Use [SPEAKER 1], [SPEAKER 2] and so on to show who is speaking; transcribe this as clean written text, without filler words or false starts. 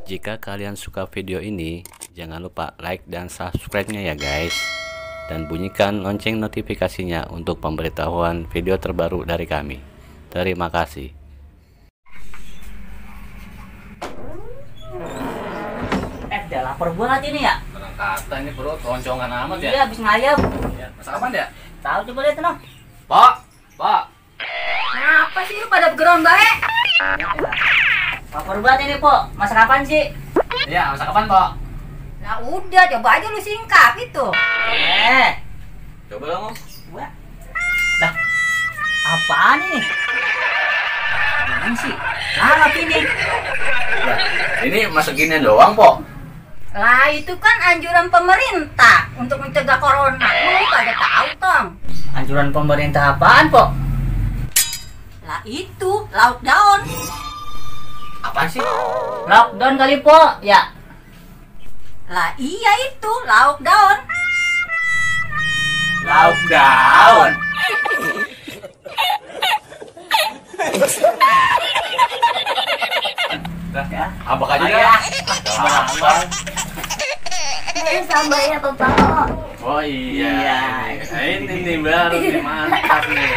[SPEAKER 1] Jika kalian suka video ini, jangan lupa like dan subscribe-nya ya guys. Dan bunyikan lonceng notifikasinya untuk pemberitahuan video terbaru dari kami. Terima kasih.
[SPEAKER 2] Udah lapar banget ini ya.
[SPEAKER 1] Kata ini perut roncongan amat ya.
[SPEAKER 2] Iya, habis ngayam.
[SPEAKER 1] Ya, masak apaan ya?
[SPEAKER 2] Tahu coba lihat noh.
[SPEAKER 1] Pak, Pak.
[SPEAKER 2] Kenapa sih lu pada bergeron baik? Lapar banget ini, Po. Masak apaan sih?
[SPEAKER 1] Iya, masak apaan, Pak?
[SPEAKER 2] Nah, udah coba aja lu singkap itu.
[SPEAKER 1] Coba dong.
[SPEAKER 2] Gua. Dah. Apaan ini? Ini sih. Apa ini?
[SPEAKER 1] Nah, ini masak ginian doang, Pak.
[SPEAKER 2] Lah itu kan anjuran pemerintah untuk mencegah corona. Lu pada tahu, Tong? Anjuran pemerintah apaan, Po? Lah itu, lockdown.
[SPEAKER 1] Apa sih?
[SPEAKER 2] Lockdown kali, Po, ya. Lah iya itu, lockdown.
[SPEAKER 1] Lockdown.
[SPEAKER 2] Ya.
[SPEAKER 1] Abak aja
[SPEAKER 2] Ayo.
[SPEAKER 1] dah. Abak.
[SPEAKER 2] Ini sambalnya, Bapak.
[SPEAKER 1] Oh iya. Ini nih baru nih mantap nih.